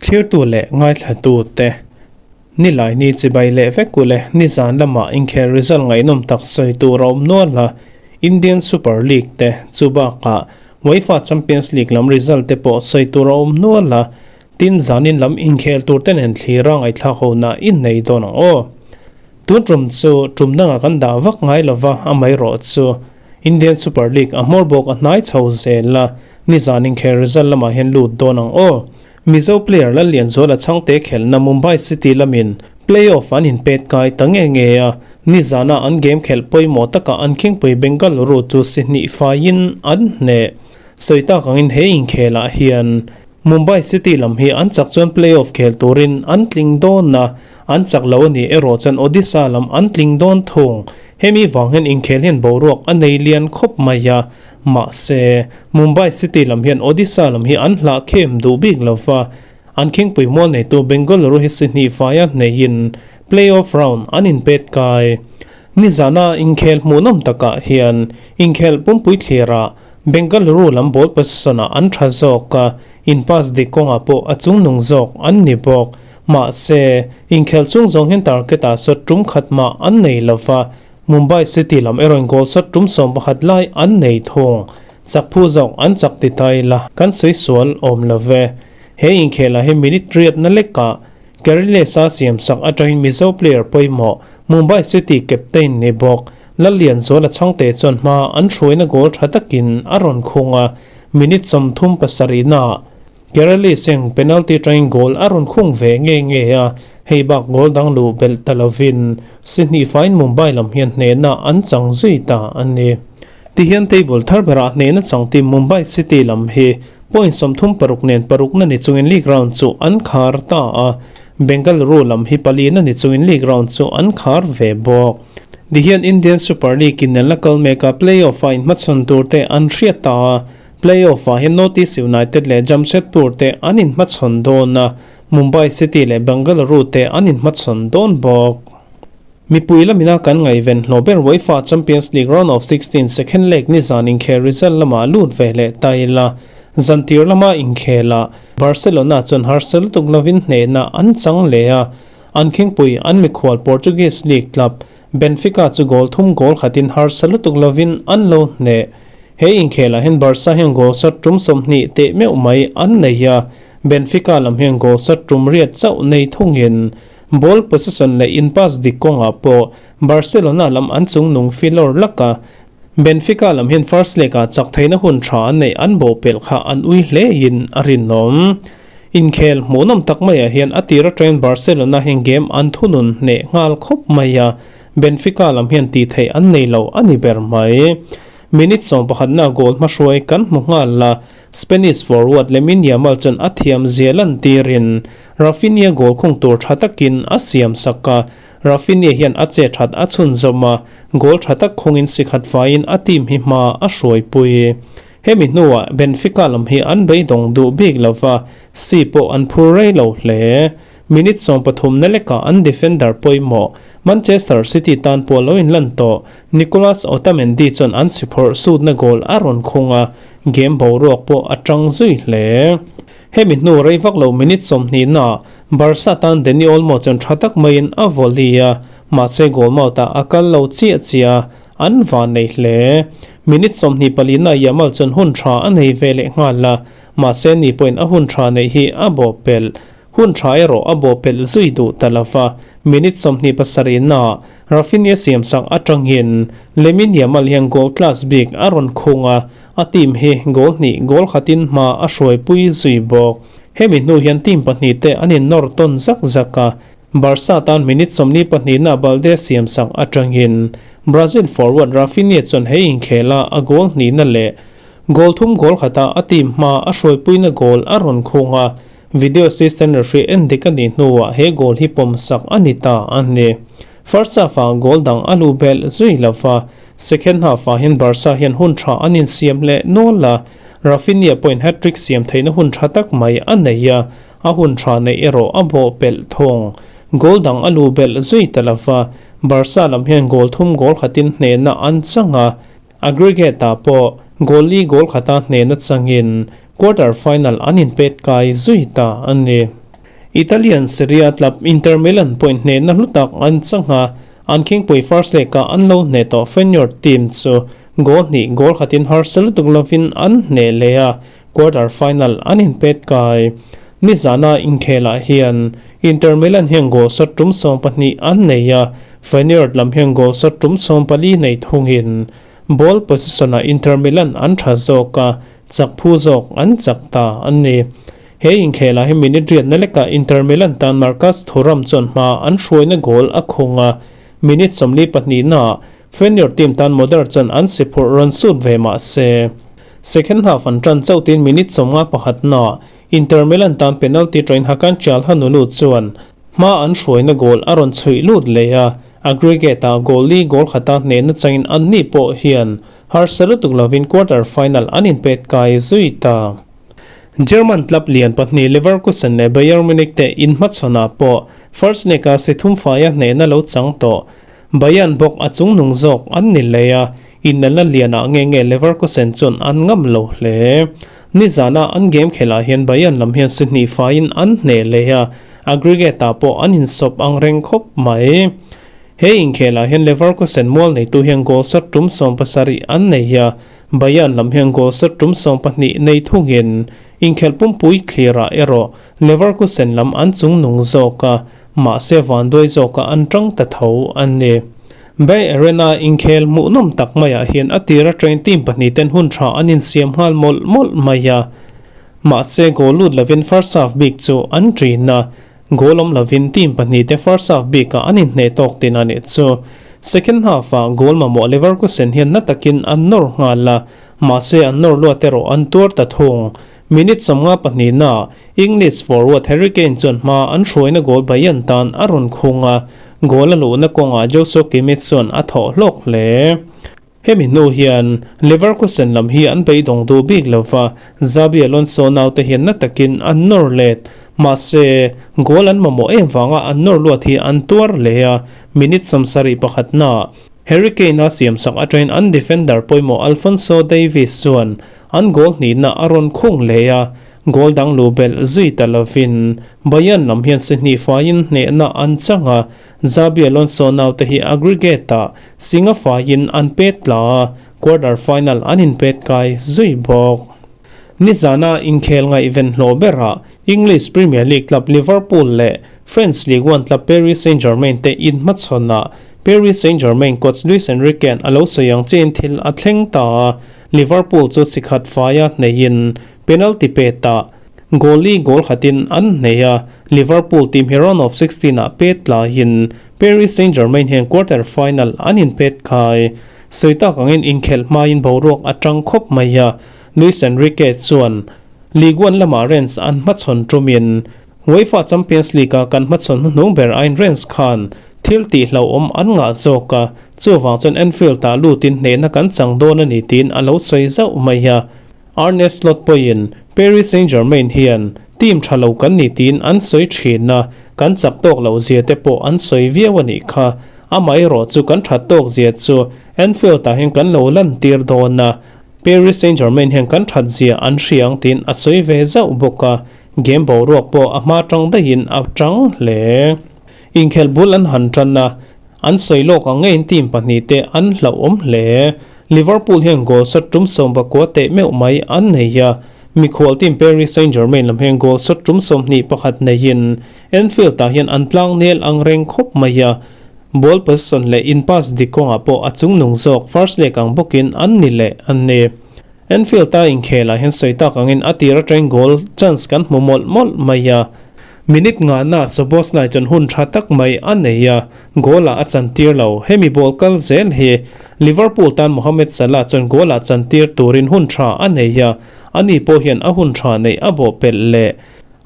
Thlirtu leh ngaithlatu te Nilai ni chibai leh vek u le nizan lamah inkhel result ngaihnawm tak sawi tur a awm nual a, Indian Super League te chu bakah UEFA Champions League lam result te pawh sawi tur a awm nual a, tin zanin lam inkhel tur te nen thlir a ngaihthlak ho na innei dawn ang aw. Tun tum chu tum dangah kan dah vak ngai lova amaherawh chu Indian Super League a hmawr bawk a hnai chho zel a, nizan inkhel result lamah hian lut dawn ang aw. Mizo player Lallianzuala chhangte khelhna Mumbai City lamin play-off an inpet kai ta nge nge a, nizana an game khelh pawimawh takah an khingpui Bengaluru chu si hnih faiin an hneh. Sawi tak angin he inkhelah hian Mumbai City lam hi an chak chuan play-off khel turin an tling dawn a, an chak lo a nih erawh chuan Odisha lam an tling dawn thung. Hemi vang hian inkhel hian boruak a nei lian khawp mai a, mahse, Mumbai City lam hian Odisha lam hi an hlah khem duh bik lo va, an khingpui mual neitu Bengaluru hi si hnih faia hneihin play-off round an inpet kai. Nizana inkhel hmuhnawm takah hian inkhel pumpui thlirah Bengaluru lam ball possession-ah an tha zawk a, in pass dik kawngah pawh a chungnung zawk an ni bawk. Mahse, inkhel chung zawng hian target-ah shot tum khat mah an nei lo va, Mumbai City lam erawhin goal shot tum 11 lai an nei thung. Chak phu zawk an chak ti ta ila, kan sawi sual awm lo ve. He inkhelah hi minute riatna lekah Carriles-a siamsak atangin Mizo player pawimawh Mumbai City captain ni bawk Lallianzuala chhangte chuan hma an hruaina goal tha takin a rawn khung a, minute 37 naah Kerali Singh penalty atangin goal a rawn khung ve nge nge a, hei bak goal dang luh belh ta lovin si hnih faiin Mumbai lam hian hnehna an chang zui ta a ni. Tihian table thar berah hnehna chang team Mumbai City lam hi point 36 nen parukna ni chungin league round chu an khar ta a, Bengaluru lam hi palina ni chungin league round chu an khar ve bawk. Tihian Indian Super League in la kal mek a, play-off ah inhmachhawn tur te an hriat ta a, play-off ah hian North East United leh Jamshedpur te an inhmachhawn dawn a, Mumbai City leh Bengaluru te an inhmachhawn dawn bawk. Mipui lamina kan ngaihven hlawh ber UEFA Champions League Round of 16 second leg nizan inkhel result lamah lut ve leh ta ila, zantir lama inkhelah Barcelona chuan harsa lutuk lovin hnehna an chang leh a, an khingpui an mikhual Portuguese league club Benfica chu goal thum goal khatin harsa lutuk lovin an lo hneh. He inkhelah hian Barca hian goal shot tum 20 teh meuh mai an nei a, Benfica lam hian goal shot tum riat chauh nei thungin ball possession leh in pass dik kawngah pawh Barcelona lam an chungnung filawr lak a, Benfica lam hian first leg-ah chak theihna hun tha an neih an bawhpelh kha an ui hlein a rinawm. Inkhel hmuhnawm tak maiah hian a tir atangin Barcelona hian game an thunun hneh nghal khawp mai a, Benfica lam hian tih theih an nei lo a ni ber mai. Minute 11na goal hmahruai kan hmu nghal a, Spanish forward Lamine Yamal chuan a thiam zia lantirin Raphinha goal khung tur tha takin a siam sak a, Raphinha hian a che that a chhunzawm a, goal tha tak khungin si khat faiin a team hi hma a hruaipui. Hemi hnuah Benfica lam hi an beidawng duh bik lova, si pawh an phur rei lo hle. Minute 13 na lekah an defender pawimawh Manchester City tan pawh lo inlan tawh Nicolas Otamendi chuan an si phawrh sutna goal a rawn khung a, game boruak pawh a tang zui hle. Hemi hnu rei vak lo minute 20 naah Barca tan Dani Olmo chuan tha tak maiin a volley a, mahse goal mouth ah a kal lo chiah chiah a, an van nei hle. Minute 24 na Yamal chuan hun tha a nei ve leh nghal a, mahse ni pawhin a hun tha neih hi a bawhpelh. Hun tha erawh a bawhpelh zui duh ta lo va, minute 27 na Raphinha siamsak atangin Lamine Yamal hian goal class bik a rawn khung a, a team hi goal hnih goal khatin hma a hruaipui zui bawk. Hemi hnu hian team pahnih te an innawr tawn zak zak a, Barca tan minute 42 na Balde siamsak atangin Brazil forward Raphinha chuan he inkhela a goal hnihna leh goal thum goal khata a team hma a hruaipuina goal a rawn khung a, video assistant referee en dik a nih hnuah he goal hi pawmsak a ni ta a ni. First half-ah goal dang a lu belh zui lo va, second half-ah hian Barca hian hun tha an insiam leh nual a, Raphinha pawhin hat-trick siam theihna hun tha tak mai a nei a, a hun tha neih erawh a bawhpelh thung. Goal dang a lu belh zui ta lo va, Barca lam hian goal thum goal khatin hnehna an chang a. Aggregate-ah pawh goal li goal khata hnehna changin quarter final an inpet kai zui ta a ni. Italian Serie A club Inter Milan pawhin hnehna hlu tak an chang a, an khingpui first leg-ah an lo hneh tawh Feyenoord team chu goal hnih goal khatin harsa lutuk lovin an hneh leh a, quarter final an inpet kai. Nizana inkhelah hian Inter Milan hian goal shot tum 12 an nei a, Feyenoord lam hian goal shot tum 14 nei thungin ball possession-ah Inter Milan an tha zawk a, chak phu zawk an chak ta a ni. He inkhelah hi minute riatna lekah Inter Milan tan Marcus Thuram chuan hma an hruaina goal a khung a, minute 42naah Feyenoord team tan Modar chuan an si phurh rawn sut ve mah se. Second half an tan chauh tin minute 51naah Inter Milan tan penalty train Hakan Calhanoglu chuan hma an hruaina goal a rawn chhuih lut leh a, aggregate-ah goal li goal khata hnehna changin anni pawh hian harsa lutuk lovin quarter final an inpet kai zui ta. German club lian pahnih Leverkusen leh Bayern Munich te inhmachhawnah pawh first leg-a si thum faia hnehna lo chang tawh Bayern bawk a chungnung zawk an ni leh a, inelna lianah nge nge Leverkusen chuan an ngam lo hle. Nizana an game khelh ah hian Bayern lam hian si hnih faiin an hneh leh a, aggregate ah pawh an insawp ang reng khawp mai. He inkhelah hian Leverkusen mual neitu hian goal sat tum 17 an nei a, Bayern lam hian goal sat tum 12 nei thungin inkhelh pumpui thlirah erawh Leverkusen lam an chungnung zawk a, mahse vanduai zawkah an tang ta tho a ni. Bay Arena inkhel hmuhnawm tak maiah hian a tir atangin team pahnih ten hun tha an insiam nghal mawlh mawlh mai a. Mahse goal lut lovin first half bik chu an ṭin a, goal awm lovin team pahnih te first half bikah an inhneh tawk tin a nih chu. Second half ah goal mamawh Leverkusen hian na takin an nawr nghal a, mahse an nawr luat erawh an tuar ta thung. Minute 52 na English forward Harry Kane chuan hma an hruaina goal Bayern tan a rawn khung a, goal a luhna kawngah Joshua Kimmich chuan a thawh hlawk hle. Hemi hnu hian Leverkusen lam hi an beidawng duh bik lova, Xabi Alonso naute hian na takin an nawr let. Mahse, goal an mamawh em vanga an nawr luat hi an tuar hle a, minute 71 na Harry Kane a siamsak atangin an defender pawimawh Alphonso Davies chuan an goal hnihna a rawn khung leh a, goal dang lu belh zui ta lovin Bayern lam hian si hnih faiin hnehna an chang a, Xabi Alonso naute hi aggregate-ah singa faiin an pet tla a, quarter final an inpet kai zui bawk. Nizana inkhel ngaihven hlawh berah English Premier League club Liverpool leh French Ligue 1 club Paris Saint-Germain te inhmachhawnah Paris Saint-Germain coach Luis Enrique-a'n a lo sawi ang chiin thil a thleng ta a, Liverpool chu sikhat faia hneihin penalty petah goal li goal khatin an hnei a, Liverpool team hi round of 16 ah pet tlaiin Paris Saint-Germain hian quarter final an inpet khai. Sawi tak angin inkhelh hmain boruak a tang khawp mai a, Luis Enrique chuan Ligue 1 lamah Rennes an hmachhawn tumin UEFA Champions League a kan hmachhawn hnuhnung ber aiin Rennes khan thil tih hlauhawm an ngah zawk a, chuvang chuan Anfield ah lutin hnehna kan chang dawn a ni tiin a lo sawi zauh mai a. Arne Slot pawhin Paris Saint-Germain hian team tha lo kan ni tiin an sawi thin a, kan chak tawk loh zia te pawh an sawi viau a nih kha. Amaherawh chu kan that tawk zia chu Anfield ah hian kan lo lan tir dawn a, Paris Saint-Germain hian kan that zia an hriang tiin a sawi ve zauh bawk a, game boruak pawh a hma tang daihin a tang hle. Inkhelh bul an han tan a, an sawi lawk ang ngeiin team pahnih te an hlauhawm hle. Liverpool hian goal shot tum 19 teh meuh mai an nei a, mikhual team Paris Saint-Germain lam hian goal shot tum 21 neiin Anfield ah hian an tlang nel ang reng khawp mai a, ball possession leh in pass dik kawngah pawh a chungnung zawk first leg ang bawkin an ni leh an ni. Anfield a inkhelah hian sawi tak angin a tir atangin goal chance kan hmu mawlh mawlh mai a, minute ngahna Szoboszlai chuan hun tha tak mai a nei a, goal ah a chantir lo. Hemi ball kal zel hi Liverpool tan Mohamed Salah chuan goal ah chantir turin hun tha a nei a, ani pawh hian a hun tha neih a bawhpelh leh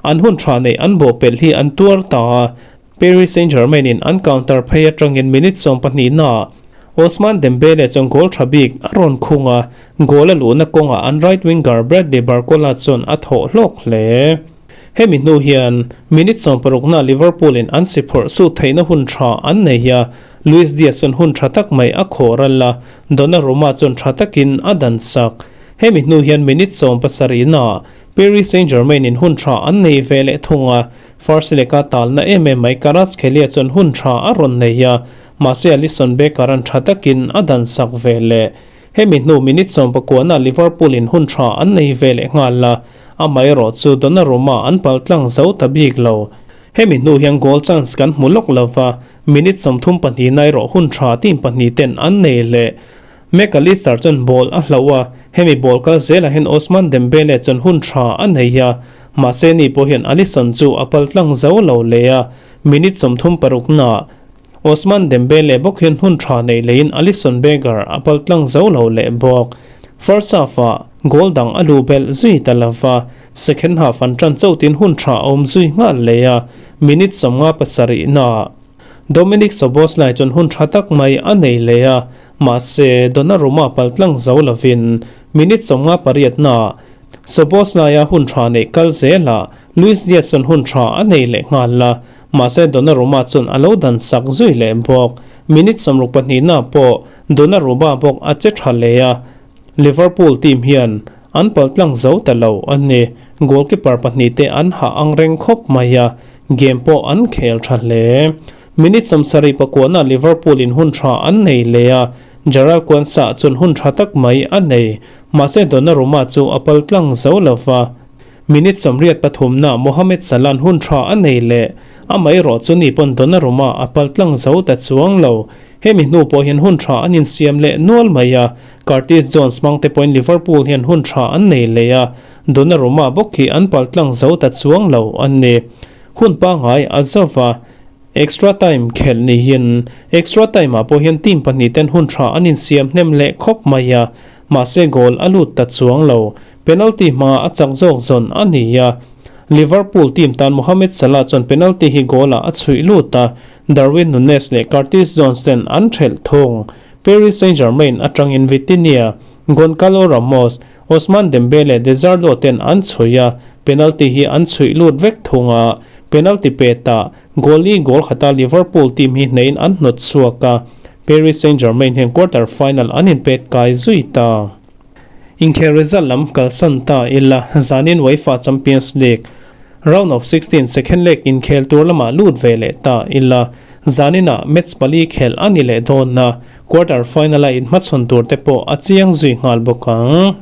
an hun tha neih an bawhpelh hi an tuar ta a. Paris Saint-Germain in an counter phei atangin minute 12 na Ousmane Dembele chuan goal tha bik a rawn khung a, goal a luhna kawngah an right winger Bradley Barcola chuan a thawh hlawk hle. Hemi hnu hian minute sawmparukna Liverpool in an si phawrh sut theihna hun tha an nei a, Luis Diaz chuan hun tha tak mai a khawh ral a, Donnarumma chuan tha takin a dan sak. Hemi hnu hian minute sawmpasarihna Paris Saint-Germain in hun tha an nei ve leh thung a, first leg-a talna em em mai Kvaratskhelia chuan hun tha a rawn nei a, mahse Alisson Becker an tha takin a dan sak ve leh. Hemi hnu minute sawmpakuana Liverpool in hun tha an nei ve leh nghal a, amaherawh chu Donnarumma an pal tlang zo ta bik lo. Hemi hnu hian goal chance kan hmu lawk lova, minute 32 erawh hun tha team pahnih ten an nei leh. Mac Allister chuan ball a hloh a, hemi ball kal zelah hian Ousmane Dembele chuan hun tha a nei a, mahse ni pawh hian Alisson chu a pal tlang zo lo leh a, minute 36 Ousmane Dembele bawk hian hun tha nei leiin Alisson Becker a pal tlang zo lo leh bawk. First half-ah goal dang a lu belh zui ta lova, second half an tan chautin hun tha a awm zui nghal leh a, minute 57 Dominik Szoboszlai chuan hun tha tak mai a nei leh a, mahse Donnarumma pal tlang zo lovin minute 58 Szoboszlaia hun tha neih kal zelah Luis Diaz chuan hun tha a nei leh nghal a, mahse Donnarumma chuan a lo dan sak zui leh bawk. Minute 62 pawh Donnarumma bawk a che tha leh a, Liverpool team hian an pal tlang zo ta lo a ni. Goalkeeper pahnih te an hah ang reng khawp mai a, game pawh an khel tha hle. Minute 79 Liverpool in hun tha an nei leh a, Jarell Quansah chuan hun tha tak mai a nei, mahse Donnarumma chu a pal tlang zo lova. Minute 83 Mohamed Salah hun tha a nei leh, amaherawh chu ni pawn Donnarumma a pal tlang zo ta chuang lo. Hemi hnu pawh hian hun tha an insiam leh nual mai a, Curtis Jones hmang te pawhin Liverpool hian hun tha an nei leh a, Donnarumma bawk hi an pal tlang zo ta chuang lo a ni. Hun pangngai a zova extra time khelh niin extra time ah pawh hian team pahnih ten hun tha an insiam hnem leh khawp mai a, mahse goal a lut ta chuang lo. Penalty hmangah a chak zawk zawn a ni a, Liverpool team tan Mohamed Salah chuan penalty hi goal ah a chhuih lut a, Darwin Nunez leh Curtis Jones ten an thelh thung. Paris Saint-Germain atangin Vitinha, Goncalo Ramos, Ousmane Dembele, Dezardo ten an chhuih a, penalty hi an chhuih lut vek thung a, penalty petah goal-i goal khata Liverpool team hi hneiin an hnawt chhuak a, Paris Saint-Germain hian quarter final an inpet kai zui ta. Inkhel result lam kalsan ta ila, zanin UEFA Champions League Round of 16 second leg inkhel tur lamah lut ve leh ta ila, zaninah match pali khel a ni leh dawn a, quarter final a inhmachhawn tur te pawh a chiang zui nghal bawk ang.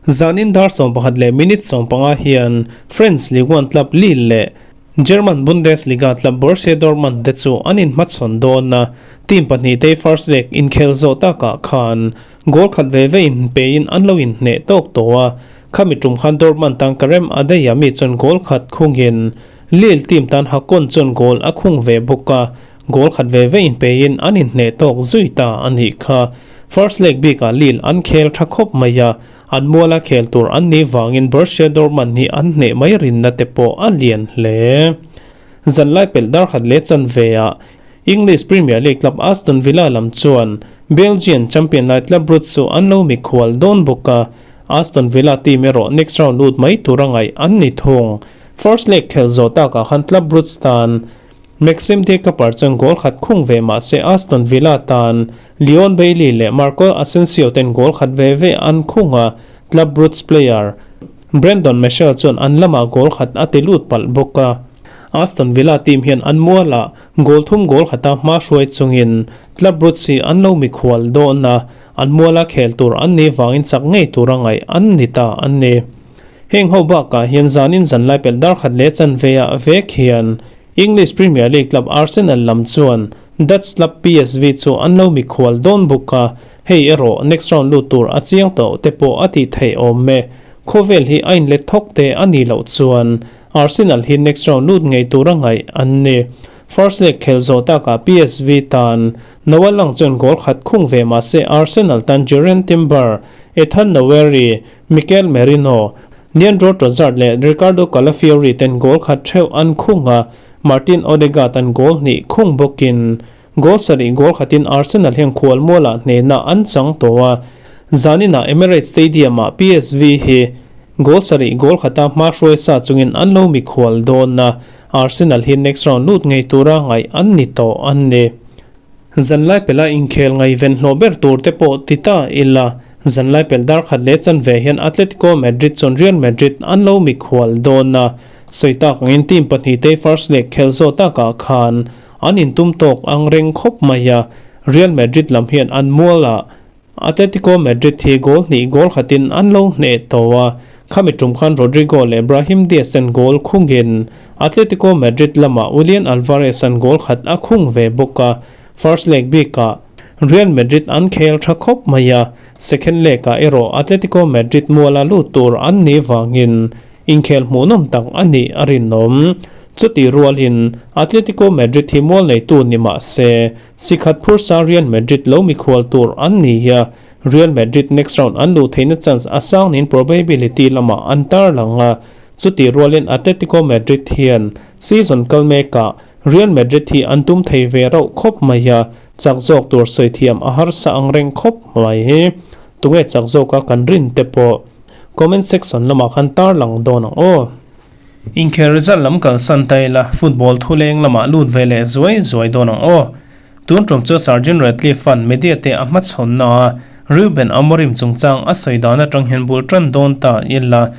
Zanin dar 11 leh minute 15 hian French Ligue 1 club Lille leh German Bundesliga club Borussia Dortmund te chu an inhmachhawn dawn a, team pahnih te first leg inkhel zawh takah khan goal khat ve ve in pein an lo inhneh tawk tawh a, khami tum khan Dortmund tan Karem Adeyemi chuan goal khat khungin Lille team tan Hakon chuan goal a khung ve bawk a, goal khat ve ve in pein an inhneh tawk zui ta a nih kha. First leg bikah Lille an khel tha khawp mai a, an muala khel tur an nih vangin Borussia Dortmund hi an hneh mai rinna te pawh a lian hle. Zanlai pelh dar khat leh chanve ah English Premier League club Aston Villa lam chuan Belgian champion lai club Brugge chu an lo mikhual dawn bawk a, Aston Villa team erawh next round lut mai tura ngaih an ni thung. First leg khel zawh takah khan club Brugge tan Maxim De Cuyper chuan goal khat khung ve mah se Aston Villa tan Leon Bailey leh Marco Asensio ten goal khat ve ve an khung a, club Brugge player Brandon Mechele chuan an lamah goal khat a ti lut palh bawk a. Aston Villa team hian an mualah goal thum goal khata hma hruai chungin club Brugge hi an lo mikhual dawn a, an muala khel tur an nih vangin chak ngei tura ngaih an ni ta a ni. Heng ho bakah hian zanin zanlai pelh dar khat leh chanveah vek hian English Premier League club Arsenal lam chuan Dutch club PSV chu an lo mikhual dawn bawk a, hei erawh next round lut tur a chiang tawh te pawh a tih theih awm e. Khawvel hi a inlet thawk te a nih loh chuan Arsenal hi next round lut ngei tura ngaih an ni. First leg khel zawh takah PSV tan Noah Lang chuan goal khat khung ve mah se Arsenal tan Jurrien Timber, Ethan Nwaneri, Mikel Merino, Leandro Trossard leh Riccardo Calafiori ten goal khat theuh an khung a, Martin Odegaard an goal hnih khung bawkin goal sarih goal khatin Arsenal hian khual mualah hnehna an chang tawh a, zaninah Emirates Stadium-ah PSV hi. Goal sarih goal khata hma hruai sa chungin an lo mikhual dawn a, Arsenal hi next round lut ngei tura ngaih an ni tawh an ni. Zanlai pela inkhel ngaihven hlawh ber tur te pawh ti ta ila, zanlai pel dar khat leh chanve hian Atletico Madrid chuan Real Madrid an lo mikhual dawn a, sawi tak angin team pahnihte first leg khel zawh takah khan an intum tawk ang reng khawp mai a, Real Madrid lam hian an mualah Atletico Madrid hi goal hnih goal khatin an lo hneh tawh a, khami tum khan Rodrigo leh Brahim Diaz an goal khungin Atletico Madrid lamah Julian Alvarez an goal khat a khung ve bawk a, first leg bikah Real Madrid an khel tha khawp mai a, second leg ah erawh Atletico Madrid muala lut tur an nih vangin Inkhel hmuhnawm tak a nih a rinawm. Chutih rualin Atletico Madrid hi mual neitu ni mah se, sikhat phursa Real Madrid lo mikhual tur an ni a, Real Madrid next round an luh theihna chance a sang niin probability lamah an tarlang a. Chutih rualin Atletico Madrid hian season kal mekah Real Madrid hi an tum thei ve rauh khawp mai a, chak zawk tur sawi thiam a harsa ang reng khawp mai. Tunge chak zawka kan rin te pawh Comment section lamah khan tarlang dawn ang aw. Inkhel result lam kalsan ta ila, football thuleng lamah lut ve leh zuai zuai dawn ang aw. Tun tum chu Sergeant Ratcliffe an media te a hmachhawnna a Reuben Amorim chungchang a sawi dan atang hian bul tan dawn ta ila,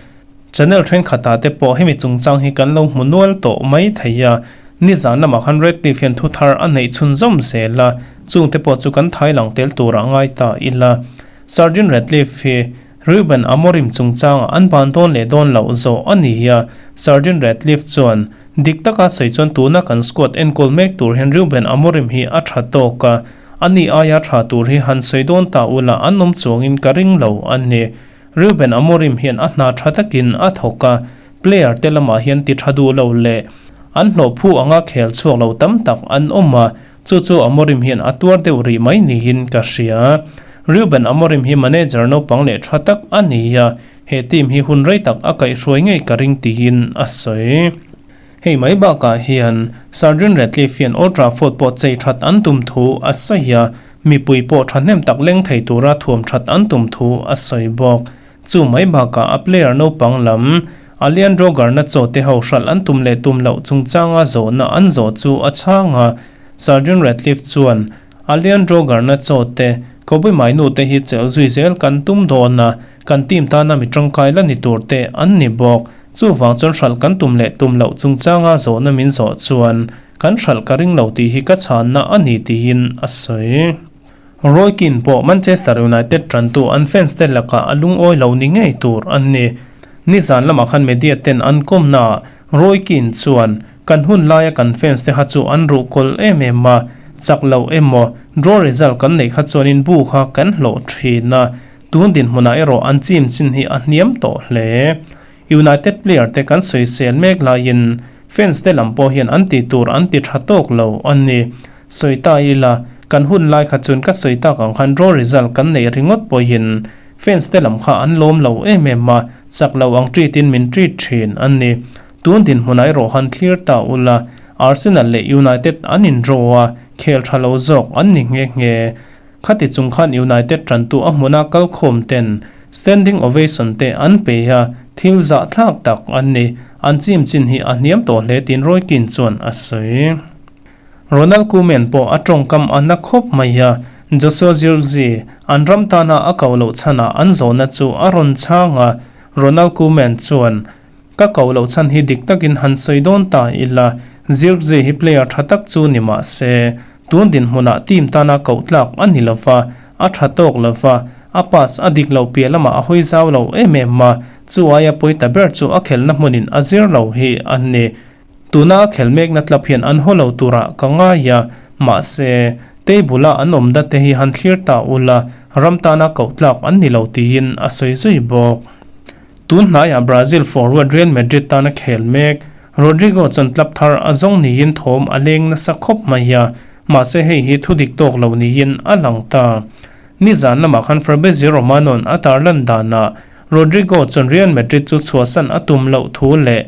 channel thenkhatah te pawh hemi chungchang hi kan lo hmu nual tawh mai thei a, nizan lamah khan Ratcliffe hian thu thar a neih chhunzawm zel a, chungte pawh chu kan thailang tel turah ngai ta ila. Sergeant Ratcliffe hi Reuben Amorim chungchangah an ban dawn leh dawn loh zawh a ni a, Sergeant Ratcliffe chuan, Dik taka sawi chuan tuna kan squad enkawl mek tur hian Reuben Amorim hi a tha tawk a, ani aia tha tur hi han sawi dawn ta ula an awm chuangin ka ring lo a ni. Reuben Amorim hian a hna tha takin a thawk a, player te lamah hian ti tha duh lo leh an hlawh phu anga khel chhuak lo tam tak an awm a, Chu chu Amorim hian a tuar deuh rih mai niin ka hria. Ruben Amorim hi manager naupang leh tha tak a ni a, he team hi hun rei tak a kaihhruai ngei ka ring tiin a sawi. Hei mai bakah hian Sir Jim Ratcliffe hian Old Trafford pawh chei that an tum thu a sawi a, mipui pawh thahnem tak leng thei tura thuam that an tum thu a sawi bawk. Chu mai bakah a player naupang lam Alejandro Garnacho te ho hralh an tum leh tum loh chungchanga zawhna an zawh chu a chhang a, Sergeant Ratcliffe chuan Alejandro Garnacho te Kobe Mainoo te hi chelh zui zel kan tum dawn a, kan team tana mi tangkai la ni tur te an ni bawk. Chuvang chuan hralh kan tum leh tum loh chungchanga zawhna min zawh chuan kan hralh ka ring lo tih hi ka chhanna a ni tiin a sawi. Roy Keane pawh Manchester United tantu an fans te lakah a lungawi lo ni ngei tur an ni. Nizan lamah khan media ten an kawmnaah Roy Keane chuan, Kan hun laia kan fans te kha chu an ruhkawl em em a, chak lo emaw draw result kan neih kha chuanin bu kha kan hlawh thin a, tun dinhmunah erawh an chim chin hi a hniam tawh hle. United player te kan sawisel mek laiin fans te lam pawh hian an tih tur an ti tha tawk lo a ni. Sawi ta ila, kan hun lai kha chuan ka sawi tak ang khan draw result kan neih ringawt pawhin fans te lam kha an lawm lo em em a, chak lo ang treat in min treat thin a ni. Tun dinhmunah erawh han thlir ta ula, Arsenal leh United an in draw a, khel tha lo zawk an ni nghe nghe. Khati chung khan United tantu a hmuna kalkhawm ten standing ovation te an pe a, thil zahthlak tak an ni. An chim chin hi a hniam tawh hle tiin Roy Keane chuan a sawi. Ronald Koeman pawh a tawngkam a na khawp mai a, Joshua Zirkzee an ram tana a koh loh chhanah an zawhna chu a rawn chhang a, Ronald Koeman chuan, Ka koh loh chhan hi dik takin han sawi dawn ta ila, Zirkzee hi player tha tak chu ni mah se, tun dinhmunah team tana koh tlak a ni lova, a tha tawk lova, a pass a dik loh piah lamah a hawi zau lo em em a, chu aia pawi ta ber chu a khelna hmunin a zir lo hi a ni. Tuna a khel mekna tlap hian an haw lo turah ka ngai a, mahse, table a an awm date hi han thlir ta ula, ram tana koh tlak an ni lo tiin a sawi zui bawk. Tun hnaiah Brazil forward Real Madrid tana khel mek Rodrygo chuan club thar a zawng niin thawm a leng nasa khawp mai a, mahse hei hi thu dik tawk lo niin a lang ta. Nizan lamah khan Fabrizio Romano-a'n a tarlan danah Rodrygo chuan Real Madrid chu chhuahsan a tum loh thu leh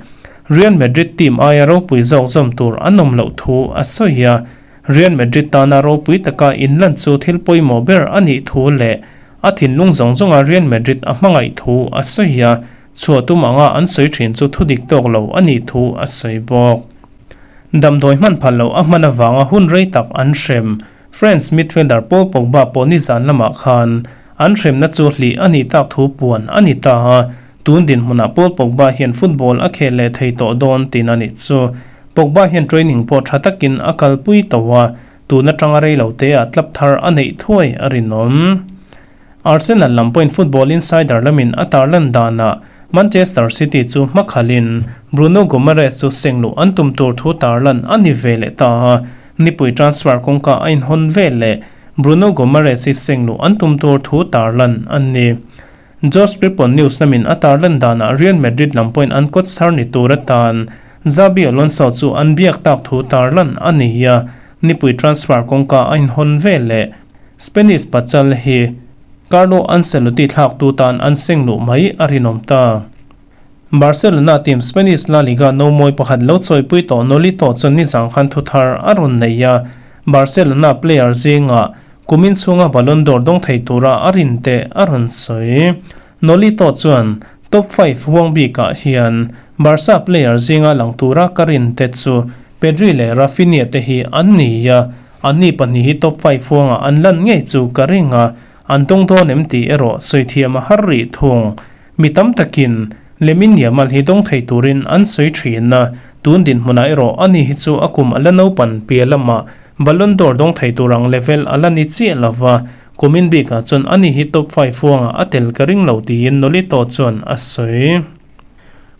Real Madrid team aia ropui zawk zawm tur an awm loh thu a sawi a, Real Madrid tana ropui taka inlan chu thil pawimawh ber a nih thu leh a thinlung zawng zawnga Real Madrid a hmangaih thu a sawi a. Chhuah tum anga an sawi thin chu thudik tawk lo a nih thu a sawi bawk. Damdawi hman phal loh a hman avanga hun rei tak an hrem. France midfielder Paul Pogba pawh nizan lamah khan an hremna chu hlih a nih tak thu puan a ni ta a, tun dinhmunah Paul Pogba hian football a khel leh thei tawh dawn tiin a nih chu. Pogba hian training pawh tha takin a kalpui tawh a, tun atanga rei lo teah club thar a neih thuai a rinawm. Arsenal lam pawhin Football Insider lamin a tarlan danah Manchester City chu hmakhalin Bruno Guimaraes chu seng luh an tum tur thu tarlan a ni ve leh ta a, nipui transfer kawngka a inhawn ve leh Bruno Guimaraes hi seng luh an tum tur thu tarlan a ni. Josh Rippon News lamin a tarlan danah Real Madrid lam pawhin an coach thar ni tur atan Xabi Alonso chu an biak tak thu tarlan a ni a, nipui transfer kawngka a inhawn ve leh Spanish pachal hi Carlo Ancelotti thlaktu tan an seng luh mai a rinawm ta. Barcelona team Spanish La Liga nomawi pakhat lo chawipui tawh Nolito chuan nizang khan thuthar a rawn nei a, Barcelona player zingah kumin chhunga Ballon d'Or dawng thei tura a rin te a rawn sawi. Nolito chuan top 5 huang bikah hian Barca player zinga lang tura ka rin te chu Pedri leh Raphinha te hi an ni a, Anni pahnih hi top 5 huangah an lan ngei chu ka ring a, an tawng dawn em tih erawh sawi thiam a har rih thung. Mi tam takin Lamine Yamal hi dawng thei turin an sawi thin a, tun dinhmunah erawh ani hi chu a kum a la naupan piah lamah Ballon d'Or dawng thei tur ang level a la ni chiah lo va, kumin bikah chuan ani hi top 5 huangah a tel ka ring lo tiin Nolito chuan a sawi.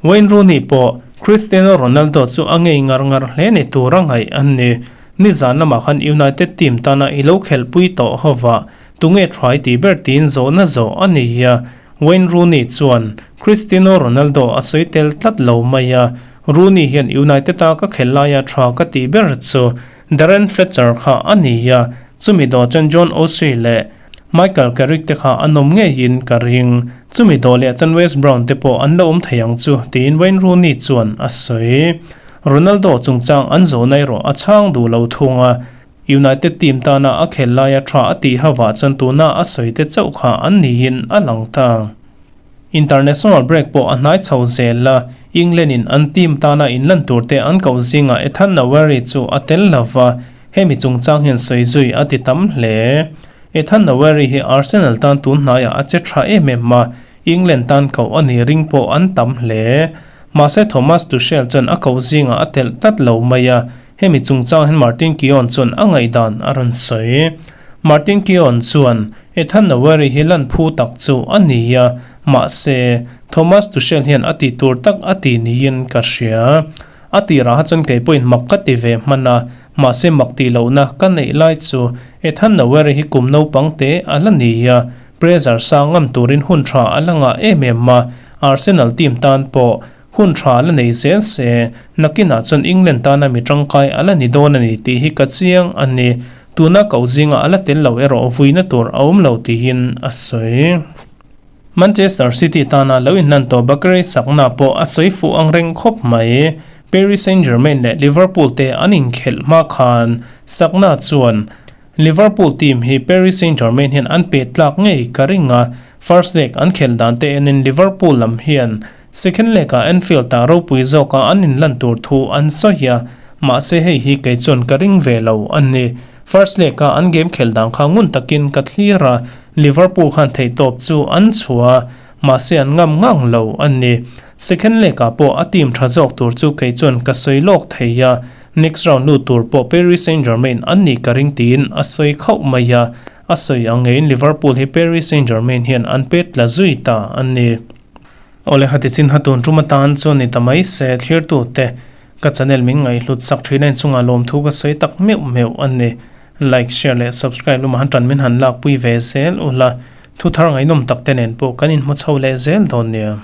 Wayne Rooney pawh Cristiano Ronaldo chu a ngei ngar ngar hle ni tur a ngaih a ni. Nizan lamah khan United team tana i lo khelhpui tawh hova tunge thai tih ber tiin zawhna zawh a ni a. Wayne Rooney chuan Cristiano Ronaldo a sawi tel tlat lo mai a. Rooney hian United a ka khelh laia tha ka tih ber chu Darren Fletcher kha a ni a, chumi dawh chuan John O'Shea leh Michael Carrick te kha an awm ngeiin ka ring. Chumi dawh leh chuan Wes Brown te pawh an la awm thei ang chu, tiin Wayne Rooney chuan a sawi. Ronaldo chungchang an zawhna erawh a chhang duh lo thung a, United team tana a khel laia tha a tih havah chuan tuna a sawi te chauh kha an niin a lang ta. International break pawh a hnai chho zel a, England in an team tana inlan tur te an koh zingah Ethan Nwaneri chu a tel lo va, hemi chungchang hian sawi zui a ti tam hle. Ethan Nwaneri hi Arsenal tan tun hnaiah a che tha em em a, England tan koh a ni ring pawh an tam hle. Mahse Thomas Tuchel chuan a koh zingah a telh tlat lo mai a, hemi chungchang hian Martin Keown chuan a ngaihdan a rawn sawi. Martin Keown chuan, Ethan Nwaneri hi lan phu tak chu a ni a, mahse, Thomas Tuchel hian a tih tur tak a ti niin ka hria. A tirah kha chuan kei pawhin mak ka ti ve hman a, mahse mak tih lohna ka neih lai chu Ethan Nwaneri hi kum naupang te a la ni a, pressure sang ngam turin hun tha a la ngah em em a, Arsenal team tan pawh hun tha a la nei zel se, nakinah chuan England tana mi tangkai a la ni dawn a ni tih hi ka chiang a ni. Tuna koh zingah a la tel lo erawh vuina tur a awm lo tiin a sawi. Manchester City tana lo inhlan tawh Bakary Sagna pawh a sawi fuh ang reng khawp mai. Paris Saint-Germain leh Liverpool te an inkhelh hma khan Sagna chuan Liverpool team hi Paris Saint-Germain hian an pet tlak ngei ka ring a, first leg an khelh dan te enin Liverpool lam hian second leg ah Anfield ah ropui zawka an inlan tur thu an sawi a, mahse hei hi kei chuan ka ring ve lo a ni. First leg a an game khelh dan kha ngun takin ka thlir a, Liverpool khan theihtawp chu an chhuah a, mahse an ngam ngang lo a ni. Second leg ah pawh a team tha zawk tur chu kei chuan ka sawi lawk thei a, Next round lut tur pawh Paris Saint-Germain an nih ka ring tiin a sawi khauh mai a, a sawi ang ngeiin Liverpool hi Paris Saint-Germain hian an pet tla zui ta a ni. Awle hati chin ha tun tum atan chuan ni ta mai se thlirtute ka channel min ngaihhlut sak thin a inchungah lawmthu ka sawi tak meuh meuh a ni. Like, share leh subscribe lamah han tan min han lakpui ve zel ula, thuthar ngaihnawm tak te nen pawh kan inhmu chho leh zel dawn nia.